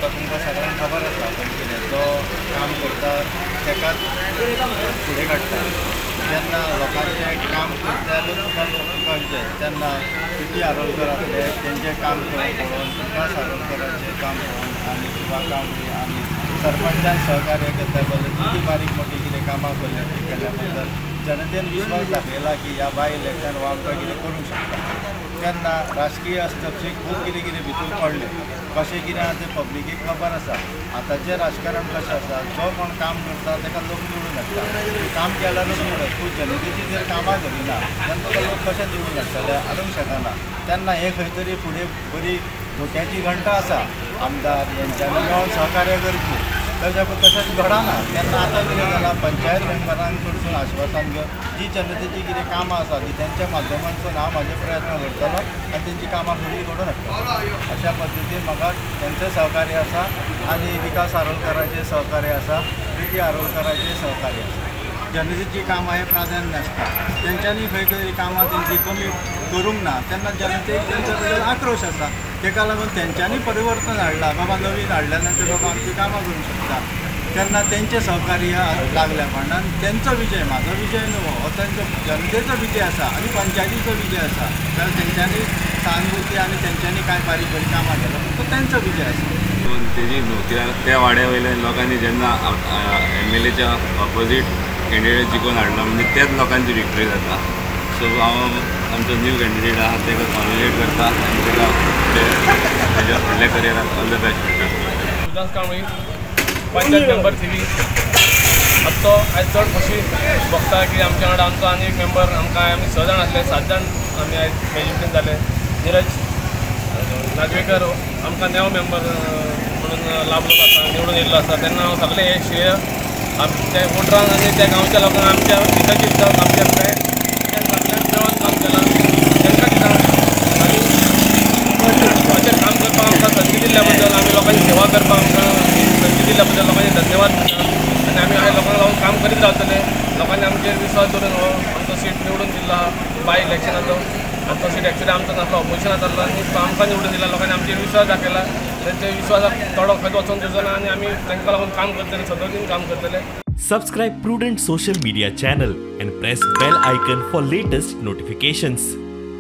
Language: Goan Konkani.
आतां तुमकां सगळ्यांक खबर आसा कोण कितें जो काम करता ताकाच फुडें काडटा. जेन्ना लोकांचें काम करता तुका तुका विजय तेन्ना प्रिती आरोलकर आसले तेंचें काम पळोवन विकास आरोलकराचें काम पळोवन आनी शिवा कांबळी आनी सरपंचान सहकार्य करता जाल्यार कितें बारीक मोटी कितें कामां केल्या ती केल्या बद्दल जनतेन विश्वास दाखयला की ह्या बाय इलेक्शन हो आमकां कितें करूंक शकता. तेन्ना राजकीय हस्तक्षेप खूब कितें कितें भितर पडलें कशें कितें आसा तें पब्लिकेक खबर आसा. आतांचें राजकारण कशें आसा जो कोण काम करता ताका लोक निवडून हाडटा. काम केल्यारूच निवडत तूं जनतेची जर कामां करिना तेन्ना तुका लोक कशें निवडून हाडटले हाडूंक शकना. तेन्ना हें खंय तरी फुडें बरी धोक्याची घंटा आसा. आमदार हेंच्यांनी मेळोन सहकार्य करचें तशें तशेंच घडना. तेन्ना आतां कितें जालां पंचायत मेंबरां कडसून आश्वासन घेवन जी जनतेची कितें कामां आसा ती तेंच्या माध्यमांतसून हांव म्हाजे प्रयत्न करतलो आनी तेंची कामां फुडें घडोवन हाडटलो. अशा पद्दतीन म्हाका तेंचें सहकार्य आसा आनी विकास आरोलकराचें सहकार्य आसा, प्रिती आरोलकराचें सहकार्य आसा. जनतेची कामां हें प्राधान्य आसता. तेंच्यांनी खंय खंय कामां तेंची कमी करूंक ना तेन्ना जनतेक तेंच्या बद्दल आक्रोश आसा. ताका लागून तेंच्यांनी परिवर्तन हाडलां बाबा नवीन हाडल्या नंतर बाबा आमची कामां करूंक शकता. तेन्ना तेंचें सहकार्य लागल्या कारणान तेंचो विजय म्हाजो विजय न्हू हो तेंचो जनतेचो विजय आसा आनी पंचायतीचो विजय आसा. तर तेंच्यांनी सहानुभूती आनी तेंच्यांनी कांय बारीक बारीक कामां केल्या तो तेंचो विजय आसा. तेजी न्हू कित्याक त्या वाड्या वयल्या लोकांनी जेन्ना एमएलएच्या ऑपोजीट कॅन्डिडेट जिखून हाडलो म्हणजे त्याच लोकांची विक्ट्री जाता. सो हांव आमचो न्यू कॅन्डिडेट आसा ताका कॉंग्रेच्युलेट करता आनी ताका तेज्या फुडल्या करियराक ऑल the best म्हणटा. उल्हास कांबळी, पंचायत मेंबर थिवी. आतां आयज चड खोशी भोगता की आमच्या वांगडा आमचो आनी एक मेंबर आमकां आमी 6 जाण आसले, 7 जाण आमी आयज मेजोरिटीन जाले. निरज नागवेकर आमकां नवो मेंबर म्हणून लाभलो आसा, निवडून येयल्लो आसा. तेन्ना हांव सगळें हें श्रेय त्या वोटरांक आनी त्या गांवच्या लोकांक आमच्या हिताची आमच्या फ्रेंड सगळ्यांक मेळोन काम केलां तांकां दिता. आनी अशें काम करपाक आमकां संदी दिल्ल्या बद्दल आमी लोकांची सेवा करपाक आमकां संदी दिल्ल्या बद्दल लोकांचे धन्यवाद दिता. आनी आमी हांवें लोकांक लागून काम करीत रावतले. लोकांनी आमचेर विश्वास दवरून हो आमचो सीट निवडून दिल्लो आहा बाय इलेक्शनाचो. आमचो सीट एक्चुअली आमचो नासलो, ऑपोजिशनांत आसलो आनी तो आमकां निवडून दिला. लोकांनी आमचेर विश्वास दाखयला, तेंच्या विश्वासाक थोडो खंयच वचोन दिवचो ना आनी आमी तांकां लागून काम करतले, सदोदीन काम करतले. Subscribe Prudent Social Media channel and press bell icon for latest notifications.